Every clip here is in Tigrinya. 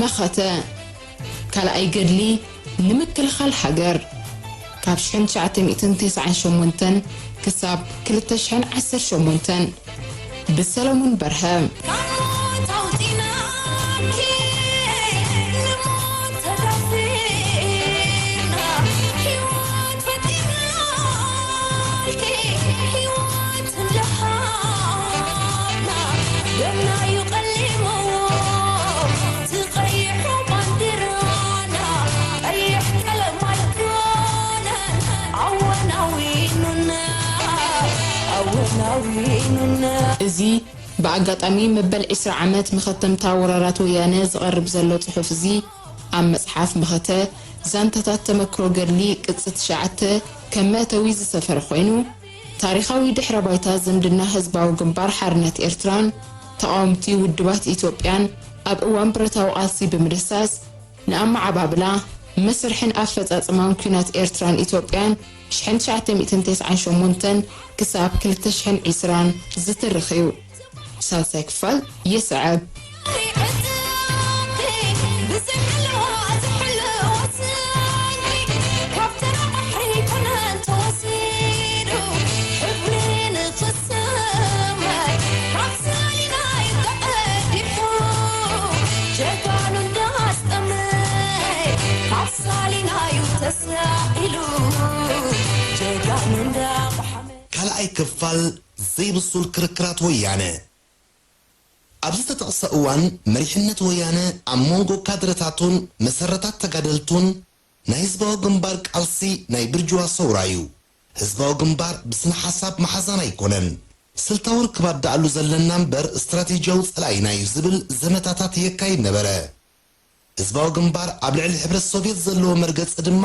መኸተ ካልኣይ ገድሊ ንምክልኻል ሃገር ካብ ሽሕን ትሽዓተ ሚእትን ተስዓን ሸሞንተን ክሳብ ክልተ ሽሕን ዓሰርተ ሸሞንተን ብሰለሙን በርሀ። እዚ ብኣጋጣሚ መበል ዕስራ ዓመት መኸተምታ ወራራት ወያነ ዝቐርብ ዘሎ ጽሑፍ እዚ፣ ኣብ መጽሓፍ መኸተ ዛንታታት ተመክሮ ገድሊ ቅጺ ትሽዓተ ከም መእተዊ ዝሰፈረ ኮይኑ፣ ታሪኻዊ ድሕረ ባይታ ዝምድና ህዝባዊ ግንባር ሓርነት ኤርትራን ተቓወምቲ ውድባት ኢትዮጵያን ኣብ እዋን ብረታዊ ቃልሲ ብምድህሳስ፣ ንኣመዓባብላ፣ መስርሕን ኣፈጻጽማን ኲናት ኤርትራን ኢትዮጵያን ሽሕን ትሽዓተ ሚእትን ተስዓን ሸሞንተን ክሳብ ክልተ ሽሕን ዕስራን ዝትርኽ እዩ። ሳልሳይ ክፋል ይስዕብ። ካልኣይ ክፋል ዘይብሱል ክርክራት ወያነ። ኣብ ዝተጠቕሰ እዋን፣ መሪሕነት ወያነ ኣብ መንጎ ካድረታቱን መሰረታት ተጋደልቱን ናይ ህዝባዊ ግንባር ቃልሲ ናይ ብርጅዋ ሰውራ እዩ። ህዝባዊ ግንባር ብስነ ሓሳብ መሓዛን ኣይኮነን። ስልታዊ ርክባት ደኣሉ ዘለና እምበር ስትራቴጂያዊ ጸላኢና እዩ ዝብል ዘመታታት የካይድ ነበረ። ህዝባዊ ግንባር ኣብ ልዕሊ ሕብረት ሶቭየት ዘለዎ መርገጺ ድማ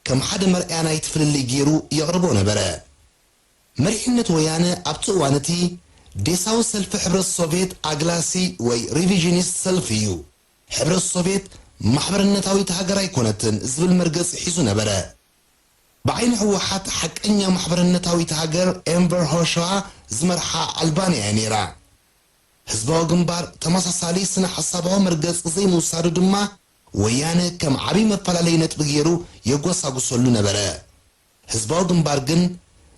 ከም ሓደ መርኣያ ናይቲ ፍልልይ ገይሩ የቕርቦ ነበረ። መሪሕነት ወያነ ኣብቲ እዋን እቲ ዴሳዊ ሰልፊ ሕብረት ሶቭየት ኣግላሲ ወይ ሪቪዥኒስት ሰልፊ እዩ። ሕብረት ሶቭየት ማሕበርነታዊት ሃገር ኣይኮነትን ዝብል መርገጺ ሒዙ ነበረ። ብዓይኒ ህወሓት ሓቀኛ ማሕበርነታዊት ሃገር ኤንቨር ሆሸዋ ዝመርሓ ኣልባንያ እያ ነይራ። ህዝባዊ ግንባር ተመሳሳሊ ስነ ሓሳባዊ መርገጺ ዘይምውሳዱ ድማ ወያነ ከም ዓቢ መፈላለዪ ነጥቢ ገይሩ የጎሳጉሰሉ ነበረ። ህዝባዊ ግንባር ግን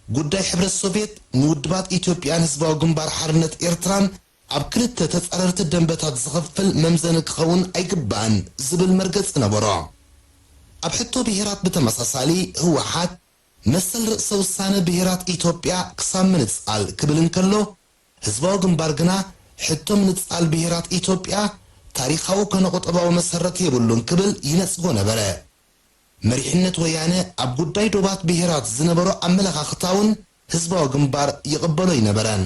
ጉዳይ ሕብረት ሶቭየት ንውድባት ኢትዮጵያን ህዝባዊ ግንባር ሓርነት ኤርትራን ኣብ ክልተ ተጻረርቲ ደንበታት ዝኸፍል መምዘኒ ክኸውን ኣይግባእን ዝብል መርገጺ ነበሮ። ኣብ ሕቶ ብሄራት ብተመሳሳሊ ህወሓት መሰል ርእሰ ውሳነ ብሄራት ኢትዮጵያ ክሳብ ምንጻል ክብል እንከሎ፣ ህዝባዊ ግንባር ግና ሕቶ ምንጻል ብሄራት ኢትዮጵያ ታሪኻዊ ኮነ ቁጠባዊ መሰረት የብሉን ክብል ይነጽጎ ነበረ። መሪሕነት ወያነ ኣብ ጉዳይ ዶባት ብሄራት ዝነበሮ ኣመለኻኽታ እውን ህዝባዊ ግንባር ይቕበሎ ኣይነበረን።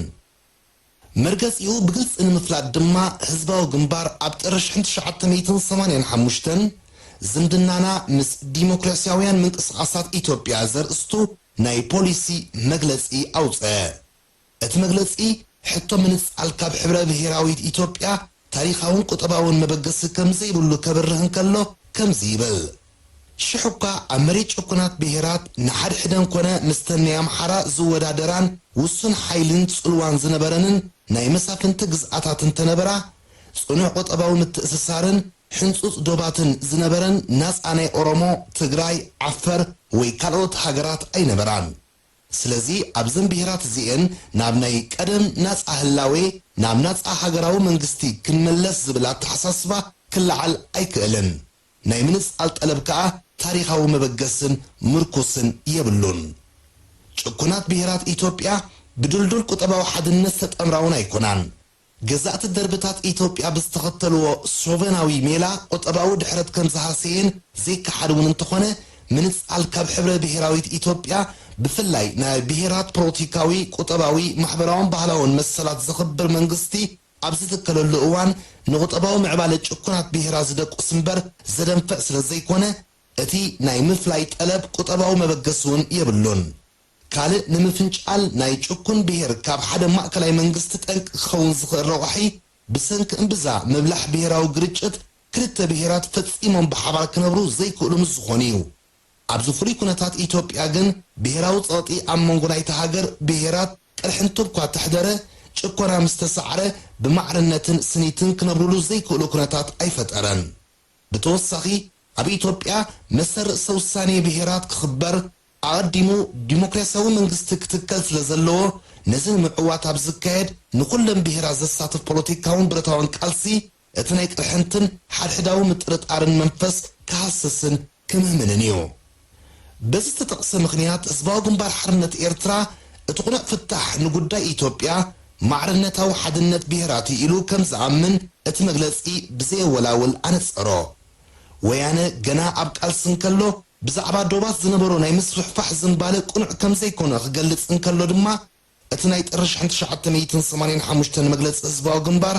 መርገጺኡ ብግልጺ ንምፍላጥ ድማ ህዝባዊ ግንባር ኣብ ጥሪ ሽሕን ትሽዓተ ሚእትን ሰማንያን ሓሙሽተን ዝምድናና ምስ ዲሞክራሲያውያን ምንቅስቓሳት ኢትዮጵያ ዘርእስቱ ናይ ፖሊሲ መግለጺ ኣውጽአ። እቲ መግለጺ፣ ሕቶ ምንጻል ካብ ሕብረ ብሄራዊት ኢትዮጵያ ታሪኻውን ቁጠባውን መበገሲ ከም ዘይብሉ ከብርህ እንከሎ ከምዚ ይብል። ሽሕ እኳ ኣብ መሬት ጭኩናት ብሄራት ንሓድሕደን ኮነ ምስተን ናይ ኣምሓራ ዝወዳደራን ውሱን ሓይልን ጽልዋን ዝነበረንን ናይ መሳፍንቲ ግዝኣታት እንተነበራ፣ ጽኑዕ ቁጠባዊ ምትእስሳርን ሕንጹጽ ዶባትን ዝነበረን ናጻ ናይ ኦሮሞ፣ ትግራይ፣ ዓፈር ወይ ካልኦት ሃገራት ኣይነበራን። ስለዚ ኣብዘን ብሄራት እዚኤን ናብ ናይ ቀደም ናጻ ህላዌ፣ ናብ ናጻ ሃገራዊ መንግስቲ ክንመለስ ዝብል ኣተሓሳስባ ክለዓል ኣይክእልን። ናይ ምንጻል ጠለብ ከኣ ታሪኻዊ መበገስን ምርኩስን የብሉን። ጭኩናት ብሄራት ኢትዮጵያ ብድልዱል ቁጠባዊ ሓድነት ዝተጠምራ እውን ኣይኮናን። ገዛእቲ ደርብታት ኢትዮጵያ ብዝተኸተልዎ ሾቨናዊ ሜላ ቁጠባዊ ድሕረት ከም ዝሃሰየን ዘይከሓድ እውን እንተኾነ፣ ምንጻል ካብ ሕብረ ብሄራዊት ኢትዮጵያ ብፍላይ ናይ ብሄራት ፖለቲካዊ፣ ቁጠባዊ፣ ማሕበራውን ባህላውን መሰላት ዘኽብር መንግስቲ ኣብ ዝትከለሉ እዋን ንቁጠባዊ ምዕባለ ጭኩናት ብሄራት ዝደቁስ እምበር ዘደንፍዕ ስለ ዘይኮነ፣ እቲ ናይ ምፍላይ ጠለብ ቁጠባዊ መበገሲ እውን የብሉን። ካልእ ንምፍንጫል ናይ ጭኩን ብሄር ካብ ሓደ ማእከላይ መንግስቲ ጠንቂ ክኸውን ዝኽእል ረቋሒ ብሰንኪ እምብዛ ምብላሕ ብሄራዊ ግርጭት ክልተ ብሄራት ፈጺሞም ብሓባር ክነብሩ ዘይክእሉ ምስ ዝኾኑ እዩ። ኣብዚ ፍሉይ ኩነታት ኢትዮጵያ ግን ብሄራዊ ጸቕጢ ኣብ መንጎ ናይታ ሃገር ብሄራት ቅርሕንቱ እኳ ተሕደረ፣ ጭኮና ምስ ተሳዕረ ብማዕርነትን ስኒትን ክነብሩሉ ዘይክእሉ ኩነታት ኣይፈጠረን። ብተወሳኺ ኣብ ኢትዮጵያ መሰል ርእሰ ውሳኔ ብሄራት ክኽበር ኣቐዲሙ ዲሞክራሲያዊ መንግስቲ ክትከል ስለ ዘለዎ፣ ነዚ ንምዕዋት ኣብ ዝካየድ ንኹለን ብሄራት ዘሳትፍ ፖለቲካውን ብረታውን ቃልሲ እቲ ናይ ቅርሕንትን ሓድሕዳዊ ምጥርጣርን መንፈስ ክሃስስን ክምህምንን እዩ። በዚ ዝተጠቕሰ ምኽንያት ህዝባዊ ግንባር ሓርነት ኤርትራ እቲ ቅኑዕ ፍታሕ ንጉዳይ ኢትዮጵያ ማዕርነታዊ ሓድነት ብሄራት እዩ ኢሉ ከም ዝኣምን እቲ መግለጺ ብዘየወላውል ኣነጸሮ። ወያነ ገና ኣብ ቃልሲ እንከሎ ብዛዕባ ዶባት ዝነበሮ ናይ ምስፍሕፋሕ ዝንባለ ቅኑዕ ከም ዘይኮነ ክገልጽ እንከሎ ድማ እቲ ናይ ጥሪ ሽሕን ትሽዓተ ሚእትን ሰማንያን ሓሙሽተን መግለጺ ህዝባዊ ግንባር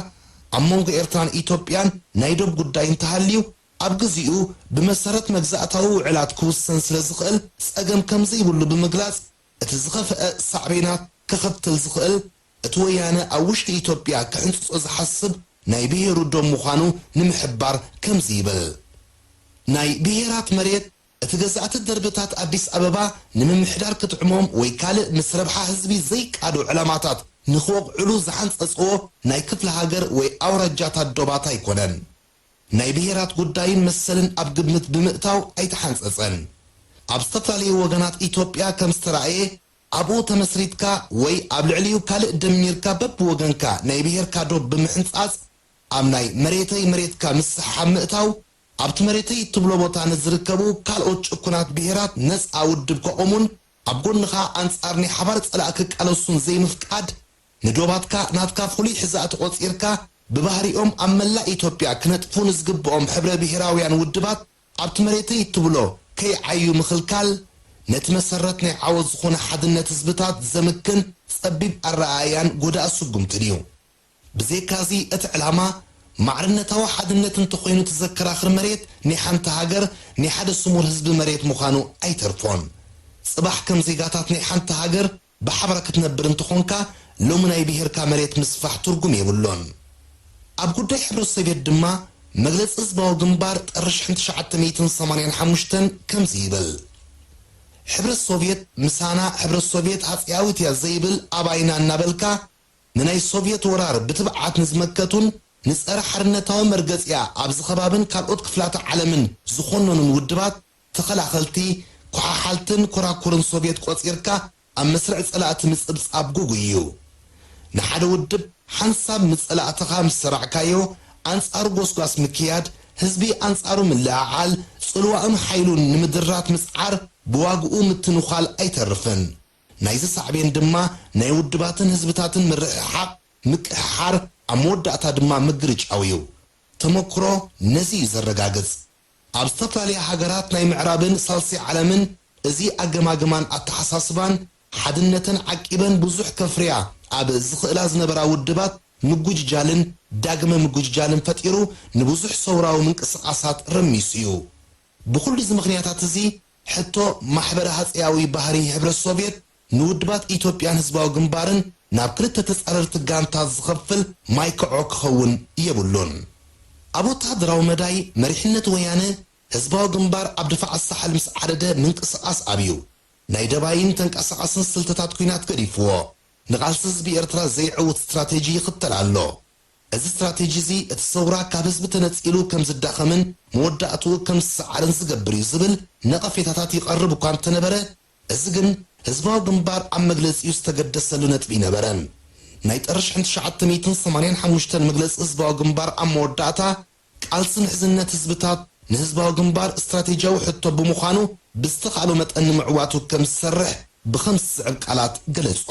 ኣብ መንጎ ኤርትራን ኢትዮጵያን ናይ ዶብ ጉዳይ እንተሃልዩ ኣብ ግዚኡ ብመሰረት መግዛእታዊ ውዕላት ክውሰን ስለ ዝኽእል ጸገም ከም ዘይብሉ ብምግላጽ እቲ ዝኸፍአ ሳዕቤናት ከኸትል ዝኽእል እቲ ወያነ ኣብ ውሽጢ ኢትዮጵያ ክሕንጽጾ ዝሓስብ ናይ ብሄሩ ዶብ ምዃኑ ንምሕባር ከምዚ ይብል። ናይ ብሄራት መሬት እቲ ገዛእቲ ደርብታት ኣዲስ ኣበባ ንምምሕዳር ክጥዕሞም ወይ ካልእ ምስ ረብሓ ህዝቢ ዘይቃዶ ዕላማታት ንኽወቕዕሉ ዝሓንጸጽዎ ናይ ክፍለ ሃገር ወይ ኣውራጃታት ዶባት ኣይኮነን። ናይ ብሄራት ጉዳይን መሰልን ኣብ ግምት ብምእታው ኣይተሓንጸጸን። ኣብ ዝተፈላለዩ ወገናት ኢትዮጵያ ከም ዝተራእየ ኣብኡ ተመስሪትካ ወይ ኣብ ልዕሊኡ ካልእ ደሚርካ በብወገንካ ናይ ብሄርካ ዶብ ብምሕንጻጽ ኣብ ናይ መሬተይ መሬትካ ምስሓብ ምእታው ኣብቲ መሬተይ እትብሎ ቦታ ንዝርከቡ ካልኦት ጭኩናት ብሄራት ነጻ ውድብ ከቑሙን ኣብ ጎንኻ ኣንጻር ናይ ሓባር ጸላእ ክቃለሱን ዘይምፍቃድ ንዶባትካ ናትካ ፍሉይ ሕዛእቲ ቆጺርካ ብባህሪኦም ኣብ መላእ ኢትዮጵያ ክነጥፉ ንዝግብኦም ሕብረ ብሄራውያን ውድባት ኣብቲ መሬተይ እትብሎ ከይዓዩ ምኽልካል ነቲ መሰረት ናይ ዓወት ዝኾነ ሓድነት ህዝብታት ዘምክን ጸቢብ ኣረኣእያን ጎዳኢ ስጉምትን እዩ። ብዘይካዚ እቲ ዕላማ ማዕርነታዊ ሓድነት እንተኾይኑ እቲ ዘከራኽር መሬት ናይ ሓንቲ ሃገር ናይ ሓደ ስሙር ህዝቢ መሬት ምዃኑ ኣይተርፎን። ጽባሕ ከም ዜጋታት ናይ ሓንቲ ሃገር ብሓባር ክትነብር እንተኾንካ ሎሚ ናይ ብሄርካ መሬት ምስፋሕ ትርጉም የብሉን። ኣብ ጉዳይ ሕብረት ሶቭየት ድማ መግለጺ ህዝባዊ ግንባር ጥሪ ሽሕን ትሽዓተ ሚእትን ሰማንያን ሓሙሽተን ከምዚ ይብል። ሕብረት ሶቭየት ምሳና ሕብረት ሶቭየት ሃጸያዊት እያ ዘይብል ኣባይና እናበልካ ንናይ ሶቭየት ወራር ብትብዓት ንዝመከቱን ንጸረ ሓርነታዊ መርገጺኣ ኣብዚ ከባብን ካልኦት ክፍላተ ዓለምን ዝኾነኑን ውድባት ተኸላኸልቲ፣ ኮሓሓልትን ኮራኩርን ሶቭየት ቆጺርካ ኣብ መስርዕ ጸላእቲ ምጽብጻብ ግጉይ እዩ። ንሓደ ውድብ ሓንሳብ ምስ ጸላእትኻ ምስ ሰራዕካዮ ኣንጻሩ ጎስጓስ ምክያድ፣ ህዝቢ ኣንጻሩ ምልዕዓል፣ ጽልዋኡን ሓይሉን ንምድራት ምጽዓር ብዋግኡ ምትንዃል ኣይተርፍን። ናይዚ ሳዕቤን ድማ ናይ ውድባትን ህዝብታትን ምርሕሓቕ፣ ምቅሕሓር፣ ኣብ መወዳእታ ድማ ምግርጫው እዩ። ተመክሮ ነዚ እዩ ዘረጋግጽ። ኣብ ዝተፈላለያ ሃገራት ናይ ምዕራብን ሳልሳይ ዓለምን እዚ ኣገማግማን ኣተሓሳስባን ሓድነተን ዓቂበን ብዙሕ ከፍርያ ኣብ ዝኽእላ ዝነበራ ውድባት ምጉጅጃልን ዳግመ ምጉጅጃልን ፈጢሩ ንብዙሕ ሰውራዊ ምንቅስቓሳት ረሚሱ እዩ። ብኹሉ እዚ ምኽንያታት እዚ ሕቶ ማሕበረ ሃጸያዊ ባህሪ ሕብረት ሶቭየት ንውድባት ኢትዮጵያን ህዝባዊ ግንባርን ናብ ክልተ ተጻረርቲ ጋንታት ዝኸፍል ማይክዖ ክኸውን የብሉን። ኣብ ወተሃደራዊ መዳይ መሪሕነት ወያነ ህዝባዊ ግንባር ኣብ ድፋዕ ሳሕል ምስ ዓደደ ምንቅስቓስ ኣብዩ ናይ ደባይን ተንቀሳቓስን ስልትታት ኲናት ገዲፍዎ ንቓልሲ ህዝቢ ኤርትራ ዘይዕውት ስትራቴጂ ይኽተል ኣሎ። እዚ ስትራቴጂ እዚ እቲ ሰውራ ካብ ህዝቢ ተነጺሉ ከም ዝዳኸምን መወዳእትኡ ከም ዝሰዓርን ዝገብር እዩ ዝብል ነቐፌታታት ይቐርብ እኳ እንተነበረ እዚ ግን ህዝባዊ ግንባር ኣብ መግለጺኡ ዝተገደሰሉ ነጥቢ ኣይነበረን። ናይ ጥሪ ሽሕን ትሽዓተ ሚእትን ሰማንያን ሓሙሽተን መግለጺ ህዝባዊ ግንባር ኣብ መወዳእታ ቃልሲ ምሕዝነት ህዝብታት ንህዝባዊ ግንባር ስትራቴጂያዊ ሕቶ ብምዃኑ ብዝተኻእሎ መጠን ንምዕዋቱ ከም ዝሰርሕ ብኸምዚ ዝስዕብ ቃላት ገለጾ።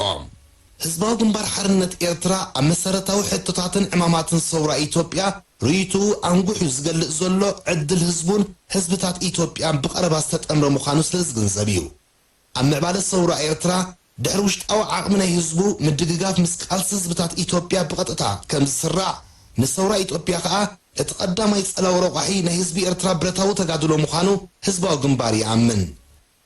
ህዝባዊ ግንባር ሓርነት ኤርትራ ኣብ መሰረታዊ ሕቶታትን ዕማማትን ሰውራ ኢትዮጵያ ርእይትኡ ኣንጉሑ ዝገልጽ ዘሎ ዕድል ህዝቡን ህዝብታት ኢትዮጵያን ብቐረባ ዝተጠምረ ምዃኑ ስለ ዝግንዘብ እዩ። ኣብ ምዕባለ ሰውራ ኤርትራ ድሕሪ ውሽጣዊ ዓቕሚ ናይ ህዝቡ ምድግጋፍ ምስ ቃልሲ ህዝብታት ኢትዮጵያ ብቐጥታ ከም ዝስራዕ ንሰውራ ኢትዮጵያ ከኣ እቲ ቀዳማይ ጸላዊ ረቋሒ ናይ ህዝቢ ኤርትራ ብረታዊ ተጋድሎ ምዃኑ ህዝባዊ ግንባር ይኣምን።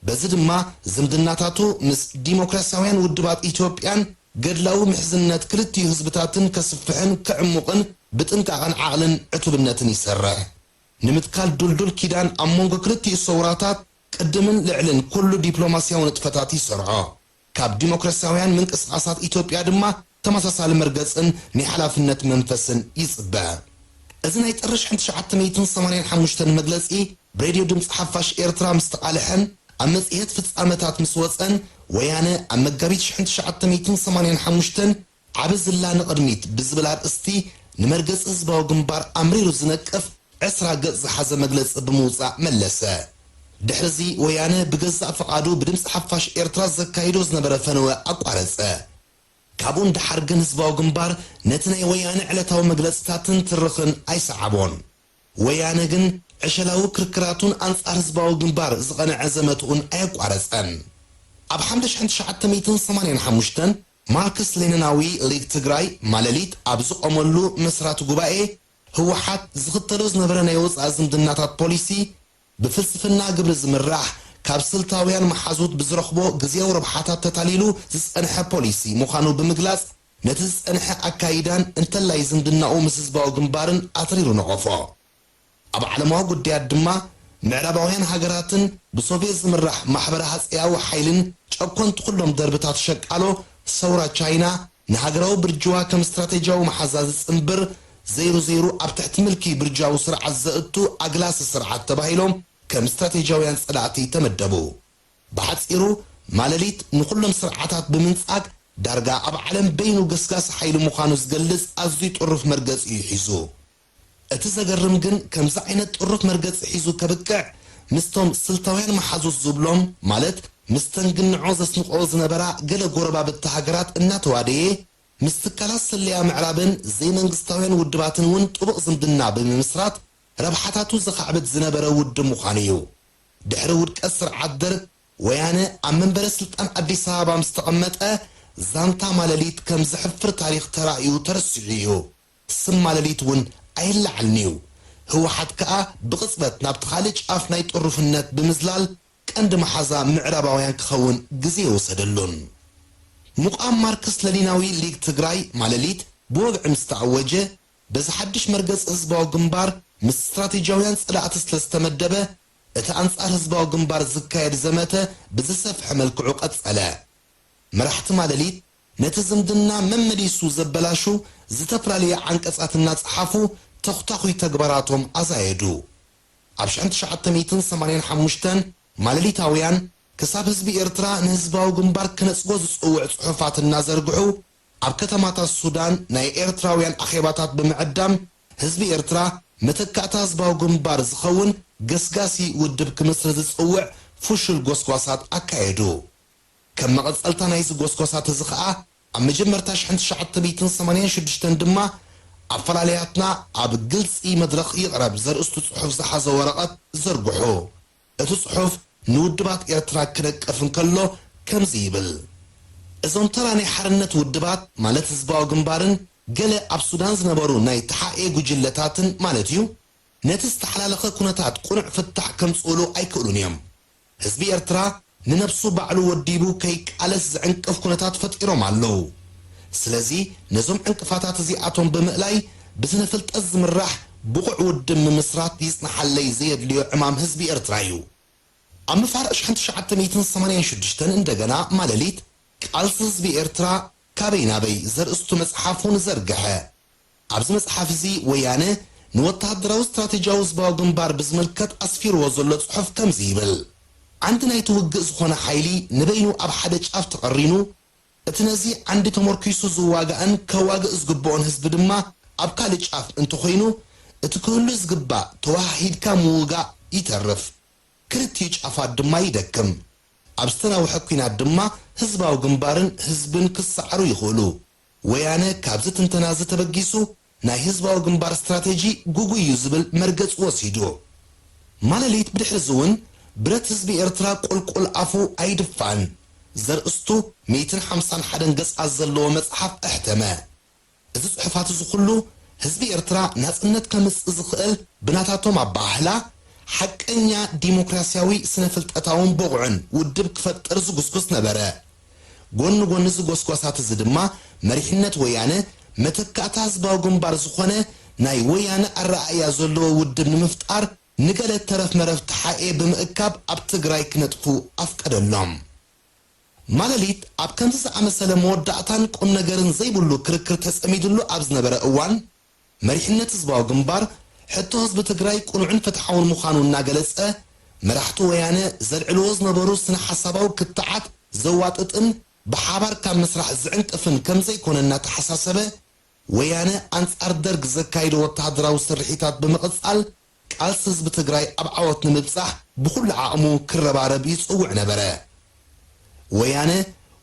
በዚ ድማ ዝምድናታቱ ምስ ዲሞክራሲያውያን ውድባት ኢትዮጵያን ገድላዊ ምሕዝነት ክልቲኡ ህዝብታትን ከስፍሕን ክዕሙቕን ብጥንቃቐን ዓቕልን ዕቱብነትን ይሰርሕ። ንምትካል ድልዱል ኪዳን ኣብ መንጎ ክልቲኡ ሰውራታት ቅድምን ልዕልን ኩሉ ዲፕሎማሲያዊ ንጥፈታት ይሰርዖ። ካብ ዲሞክራሲያውያን ምንቅስቓሳት ኢትዮጵያ ድማ ተመሳሳሊ መርገጽን ናይ ሓላፍነት መንፈስን ይጽበ። እዚ ናይ ጥሪ ሽሕን ትሽዓተ ሚእትን ሰማንያን ሓሙሽተን መግለጺ ብሬድዮ ድምፂ ሓፋሽ ኤርትራ ምስ ተቓልሐን ኣብ መጽሔት ፍጻመታት ምስ ወጸን፣ ወያነ ኣብ መጋቢት ሽሕን ትሽዓተ ሚእትን ሰማንያን ሓሙሽተን ዓቢ ዝላ ንቕድሚት ብዝብል ኣርእስቲ ንመርገጺ ህዝባዊ ግንባር ኣምሪሩ ዝነቅፍ ዕስራ ገጽ ዝሓዘ መግለጺ ብምውጻእ መለሰ። ድሕርዚ ወያነ ብገዛእ ፍቓዱ ብድምፂ ሓፋሽ ኤርትራ ዘካይዶ ዝነበረ ፈነወ ኣቋረጸ። ካብኡ ንደሓር ግን ህዝባዊ ግንባር ነቲ ናይ ወያነ ዕለታዊ መግለጽታትን ትርኽን ኣይሰዓቦን። ወያነ ግን ዕሸላዊ ክርክራቱን ኣንጻር ህዝባዊ ግንባር ዝቐንዐ ዘመትኡን ኣየቋረጸን። ኣብ ሓምለ ሽሕን ትሽዓተ ሚእትን ሰማንያን ሓሙሽተን ማርክስ ሌኒናዊ ሊግ ትግራይ ማለሊት ኣብ ዝቖመሉ መስራቲ ጉባኤ ህወሓት ዝኽተሎ ዝነበረ ናይ ወጻኢ ዝምድናታት ፖሊሲ ብፍልስፍና ግብሪ ዝምራሕ ካብ ስልታውያን መሓዙት ብዝረኽቦ ግዜያዊ ረብሓታት ተታሊሉ ዝጸንሐ ፖሊሲ ምዃኑ ብምግላጽ ነቲ ዝጸንሐ ኣካይዳን እንተላይ ዝምድናኡ ምስ ህዝባዊ ግንባርን ኣትሪሩ ነቐፎ። ኣብ ዓለማዊ ጉዳያት ድማ ምዕራባውያን ሃገራትን ብሶቭየት ዝምራሕ ማሕበረ ሃጸያዊ ሓይልን ጨኮንቲ ኩሎም ደርብታት ሸቃሎ ሰውራ ቻይና ንሃገራዊ ብርጅዋ ከም ስትራቴጂያዊ መሓዛ ዝጽንብር ዘይሩ ዘይሩ ኣብ ትሕቲ ምልኪ ብርጃዊ ስርዓት ዘእቱ ኣግላሲ ስርዓት ተባሂሎም ከም ስትራቴጂያውያን ጸላእቲ ተመደቡ። ብሓጺሩ ማለሊት ንኹሎም ስርዓታት ብምንጻግ ዳርጋ ኣብ ዓለም በይኑ ገስጋሲ ሓይሊ ምዃኑ ዝገልጽ ኣዝዩ ጥሩፍ መርገጺ እዩ ሒዙ። እቲ ዘገርም ግን ከምዚ ዓይነት ጥሩፍ መርገጺ ሒዙ ከብቅዕ ምስቶም ስልታውያን መሓዙት ዝብሎም ማለት ምስተን ግንዖ ዘስንቆ ዝነበራ ገለ ጎረባብቲ ሃገራት እናተዋደየ ምስ ትካላት ስለያ ምዕራብን ዘይመንግስታውያን ውድባትን እውን ጥቡቕ ዝምድና ብምምስራት ረብሓታቱ ዘኻዕብት ዝነበረ ውድብ ምዃኑ እዩ። ድሕሪ ውድቀት ስርዓት ደርግ ወያነ ኣብ መንበረ ስልጣን ኣዲስ ኣበባ ምስ ተቐመጠ ዛንታ ማለሊት ከም ዘሕፍር ታሪኽ ተራእዩ ተረሲዑ እዩ። ስም ማለሊት እውን ኣይለዓልን እዩ። ህወሓት ከኣ ብቕጽበት ናብቲ ካልእ ጫፍ ናይ ጥሩፍነት ብምዝላል ቀንዲ መሓዛ ምዕራባውያን ክኸውን ግዜ የወሰደሉን። ምቋም ማርክስ ለኒናዊ ሊግ ትግራይ ማለሊት ብወግዒ ምስ ተኣወጀ በዚ ሓድሽ መርገጺ ህዝባዊ ግንባር ምስ ስትራቴጂያውያን ጸላእቲ ስለ ዝተመደበ እቲ ኣንጻር ህዝባዊ ግንባር ዝካየድ ዘመተ ብዝሰፍሐ መልክዑ ቀጸለ። መራሕቲ ማለሊት ነቲ ዝምድና መመሊሱ ዘበላሹ ዝተፈላለየ ዓንቀጻት እናጸሓፉ ተኹታኹይ ተግባራቶም ኣዛየዱ። ኣብ ሽሕን ትሽዓተ ሚእትን ሰማንያን ሓሙሽተን ማለሊታውያን ክሳብ ህዝቢ ኤርትራ ንህዝባዊ ግንባር ክነጽጎ ዝጽውዕ ጽሑፋት እናዘርግሑ ኣብ ከተማታት ሱዳን ናይ ኤርትራውያን ኣኼባታት ብምዕዳም ህዝቢ ኤርትራ መተካእታ ህዝባዊ ግንባር ዝኸውን ገስጋሲ ውድብ ክምስርት ዝጽውዕ ፍሹል ጎስጓሳት ኣካየዱ። ከም መቐጸልታ ናይዚ ጎስጓሳት እዚ ኸኣ ኣብ መጀመርታ ሽሕን ትሽዓተ ሚእትን ሰማንያን ሽዱሽተን ድማ ኣፈላለያትና ኣብ ግልጺ መድረኽ ይቕረብ ዘርእስቱ ጽሑፍ ዝሓዘ ወረቐት ዘርግሑ። እቲ ጽሑፍ ንውድባት ኤርትራ ክነቅፍ እንከሎ ከምዚ ይብል። እዞም ተራ ናይ ሓርነት ውድባት ማለት ህዝባዊ ግንባርን ገለ ኣብ ሱዳን ዝነበሩ ናይ ተሓኤ ጉጅለታትን ማለት እዩ፣ ነቲ ዝተሓላለኸ ኩነታት ቅኑዕ ፍታሕ ከምጽኡሉ ኣይክእሉን እዮም። ህዝቢ ኤርትራ ንነብሱ ባዕሉ ወዲቡ ከይቃለስ ዝዕንቅፍ ኩነታት ፈጢሮም ኣለዉ። ስለዚ ነዞም ዕንቅፋታት እዚኣቶም ብምእላይ ብስነ ፍልጠት ዝምራሕ ብቑዕ ውድብ ምምስራት ይጽንሓለይ ዘየድልዮ ዕማም ህዝቢ ኤርትራ እዩ። ኣብ መፋርቕ ሽሕን ትሽዓተ ሚእትን ሰማንያን ሽዱሽተን እንደገና ማለሊት ቃልሲ ህዝቢ ኤርትራ ካበይ ናበይ ዘርእስቱ መጽሓፉ ንዘርግሐ። ኣብዚ መጽሓፍ እዚ ወያነ ንወተሃደራዊ ስትራቴጂያዊ ህዝባዊ ግንባር ብዝምልከት ኣስፊርዎ ዘሎ ጽሑፍ ከምዚ ይብል። ዓንዲ ናይቲ ውግእ ዝኾነ ሓይሊ ንበይኑ ኣብ ሓደ ጫፍ ተቐሪኑ፣ እቲ ነዚ ዓንዲ ተመርኲሱ ዝዋጋእን ከዋግእ ዝግብኦን ህዝቢ ድማ ኣብ ካልእ ጫፍ እንተኾይኑ፣ እቲ ክህሉ ዝግባእ ተወሃሂድካ ምውጋእ ይተርፍ። ክልቲኡ ጫፋት ድማ ይደክም። ኣብ ዝተናውሐ ኲናት ድማ ህዝባዊ ግንባርን ህዝብን ክሰዓሩ ይኽእሉ። ወያነ ካብዚ ትንተና እዚ ተበጊሱ ናይ ህዝባዊ ግንባር ስትራቴጂ ጉጉይ እዩ ዝብል መርገጺ ወሲዱ። ማለሊት ብድሕሪ እዚ እውን ብረት ህዝቢ ኤርትራ ቁልቁል ኣፉ ኣይድፋን ዘርእስቱ ሚእትን ሓምሳን ሓደን ገጻት ዘለዎ መጽሓፍ ኣሕተመ። እዚ ጽሑፋት እዚ ኩሉ ህዝቢ ኤርትራ ናጽነት ከምጽእ ዝኽእል ብናታቶም ኣበሃህላ ሓቀኛ ዲሞክራሲያዊ ስነ ፍልጠታውን ብቑዕን ውድብ ክፈጥር ዝጉስጉስ ነበረ። ጎኒ ጎኒ እዚ ጎስጓሳት እዚ ድማ መሪሕነት ወያነ መተካእታ ህዝባዊ ግንባር ዝኾነ ናይ ወያነ ኣረኣእያ ዘለዎ ውድብ ንምፍጣር ንገለ ተረፍ መረፍ ተሓኤ ብምእካብ ኣብ ትግራይ ክነጥፉ ኣፍቀደሎም። ማለሊት ኣብ ከምዚ ዝኣመሰለ መወዳእታን ቁም ነገርን ዘይብሉ ክርክር ተጸሚድሉ ኣብ ዝነበረ እዋን መሪሕነት ህዝባዊ ግንባር ሕቶ ህዝቢ ትግራይ ቅኑዕን ፍትሓውን ምዃኑ እናገለጸ፣ መራሕቲ ወያነ ዘልዕልዎ ዝነበሩ ስነ ሓሳባዊ ክትዓት ዘዋጥጥን ብሓባር ካብ ምስራሕ ዝዕንቅፍን ከም ዘይኮነ እናተሓሳሰበ፣ ወያነ ኣንጻር ደርግ ዘካይዶ ወተሃደራዊ ስርሒታት ብምቕጻል፣ ቃልሲ ህዝቢ ትግራይ ኣብ ዓወት ንምብጻሕ ብኹሉ ዓቕሙ ክረባረብ ይጽውዕ ነበረ። ወያነ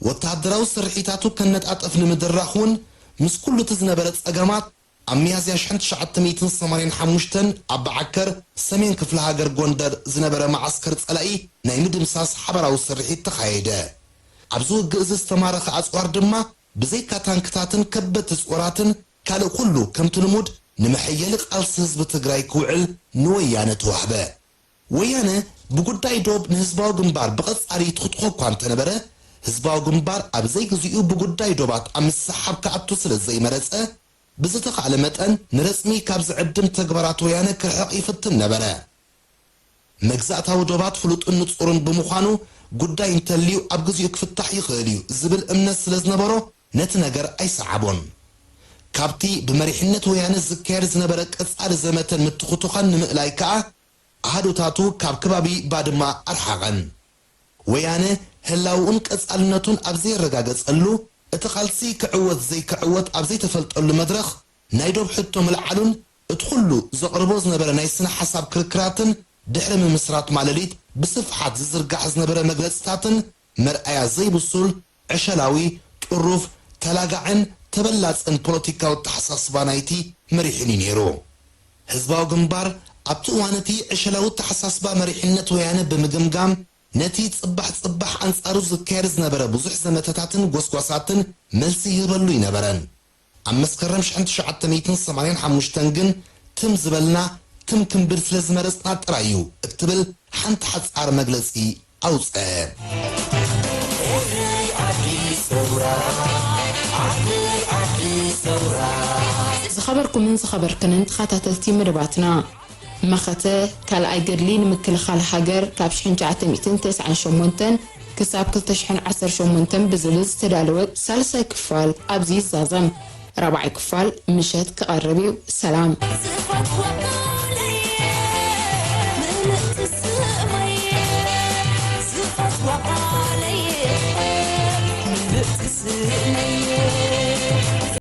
ወተሃደራዊ ስርሒታቱ ከነጣጥፍ ንምድራኽ እውን ምስ ኩሉ እቲ ዝነበረ ጸገማት፣ ኣብ ሚያዝያ ሽሕን ትሽዓተ ሚእትን ሰማንያን ሓሙሽተን ኣብ በዓከር ሰሜን ክፍለ ሃገር ጎንደር ዝነበረ መዓስከር ጸላኢ ናይ ምድምሳስ ሓበራዊ ስርሒት ተኻየደ። ኣብዚ ውግእ እዚ ዝተማረኸ ኣጽዋር ድማ ብዘይካ ታንክታትን ከበድቲ ጾራትን ካልእ ኩሉ ከምቲ ልሙድ ንመሐየሊ ቃልሲ ህዝቢ ትግራይ ክውዕል ንወያነ ተዋህበ። ወያነ ብጉዳይ ዶብ ንህዝባዊ ግንባር ብቐጻሊ ትኹትኾ እኳ እንተነበረ፣ ህዝባዊ ግንባር ኣብ ዘይግዚኡ ብጉዳይ ዶባት ኣብ ምስሕሓብ ክኣቱ ስለ ዘይመረጸ፣ ብዝተኻእለ መጠን ንረጽሚ ካብ ዝዕድም ተግባራት ወያነ ክርሕቕ ይፍትን ነበረ። መግዛእታዊ ዶባት ፍሉጥን ንጹርን ብምዃኑ፣ ጉዳይ እንተልዩ ኣብ ግዚኡ ክፍታሕ ይኽእል እዩ ዝብል እምነት ስለ ዝነበሮ፣ ነቲ ነገር ኣይሰዓቦን። ካብቲ ብመሪሕነት ወያነ ዝካየድ ዝነበረ ቀጻሊ ዘመተን ምትኹትዃን ንምእላይ ከኣ፣ ኣሃዱታቱ ካብ ከባቢ ባድማ ኣርሓቐን። ወያነ ህላውኡን ቀጻልነቱን ኣብ ዘየረጋገጸሉ፣ እቲ ቃልሲ ክዕወት ዘይክዕወት ኣብ ዘይተፈልጠሉ መድረኽ፣ ናይ ዶብ ሕቶ ምልዓሉን እቲ ኩሉ ዘቕርቦ ዝነበረ ናይ ስነ ሓሳብ ክርክራትን ድሕሪ ምምስራት ማለሊት ብስፍሓት ዝዝርጋሕ ዝነበረ መግለጽታትን መርኣያ ዘይብሱል፣ ዕሸላዊ፣ ጥሩፍ፣ ተላጋዕን ተበላጽን ፖለቲካዊ ኣተሓሳስባ ናይቲ መሪሕን እዩ ነይሩ። ህዝባዊ ግንባር ኣብቲ እዋን እቲ ዕሸላዊ ኣተሓሳስባ መሪሕነት ወያነ ብምግምጋም፣ ነቲ ጽባሕ ጽባሕ ኣንጻሩ ዝካየድ ዝነበረ ብዙሕ ዘመተታትን ጎስጓሳትን መልሲ ይህበሉ ይነበረን። ኣብ መስከረም ሽሕን ትሽዓተ ሚእትን ሰማንያን ሓሙሽተን ግን ትም ዝበልና ትም ክንብል ስለ ዝመረጽና ጥራይ እዩ እትብል ሓንቲ ሓጻር መግለጺ ኣውጸ። ዝኸበርኩምን ዝኸበርክንን ተኸታተልቲ መደባትና፣ መኸተ ካልኣይ ገድሊ ንምክልኻል ሃገር ካብ ሽሕን ትሽዓተ ሚእትን ተስዓን ሸሞንተን ክሳብ ክልተ ሽሕን ዓሰርተ ሸሞንተን ብዝብል ዝተዳለወ ሳልሳይ ክፋል ኣብዚ ይዛዘም። ራብዓይ ክፋል ምሸት ክቐርብ እዩ። ሰላም። ዝፈትዋ ቃለይ ምልእቲ ስመይ፣ ዝፈትዋ ቃለይ ምልእቲ ስመይ።